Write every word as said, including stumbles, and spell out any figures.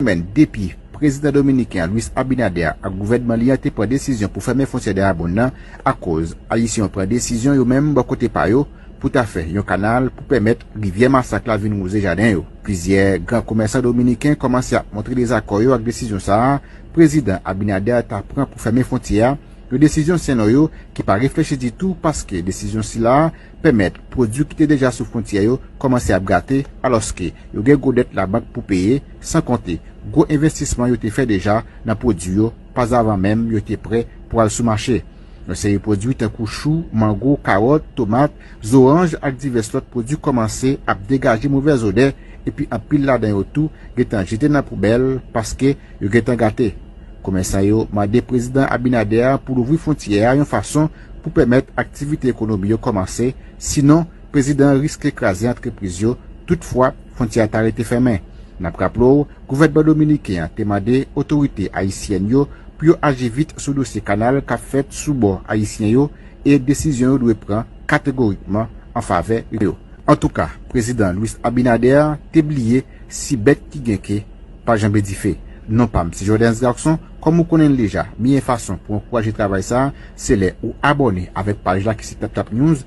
Semèn depi prezidan dominiken an, Luis Abinader, ak gouvènman li an te pran desizyon pou fèmen fwontyè Dayabonn nan, akoz Ayisyen yo pran desizyon yo menm bò kote pa yo pou ta fè yon kanal pou pèmèt rivyè Masak la vin wouze jaden yo. Plizyè gran komèsan dominiken kòmanse ap montre dezakò yo ak desizyon sa a prezidan Abinader ta pran pou fèmen fwontyè a, yon desizyon selon yo ki pa reflechi ditou, paske desizyon sila a pèmèt pwodui ki te deja sou fwontyè yo kòmanse ap gate, alòske yo gen gwo dèt labank pou peye, san konte gwo envestisman yo te fè deja nan pwodui yo pazavan menm yo te prè pou al sou mache. Yon seri pwodui tankou chou, mango, kawòt, tomat, zoranj ak divès lòt pwodui kòmanse ap degaje movèz odè, epi anpil ladan yo tou gentan jete nan poubèl paske yo gentan gate. Komèsan yo mande prezidan Abinader pou louvri fwontyè a yon fason pou pèmèt aktivite ekonomi yo kòmanse, sinon prezidan an riske kraze antrepriz yo toutfwa fwontyè a ta rete fèmen. N ap raple w, gouvènman dominiken an te mande otorite ayisyèn yo pou yo aji vit sou dosye kanal k ap fèt sou bò ayisyen yo, e desizyon yo dwe pran kategorikman an favè yo. Antouka, prezidan Luis Abinader te bliye si bèt ki gen ke pa janbe dife. Non pa m se Jordens Garçon, kòm ou konnen l deja, meyè fason pou ankouraje travay sa a, se lè ou abòne avèk paj la ki se Tap Tap News.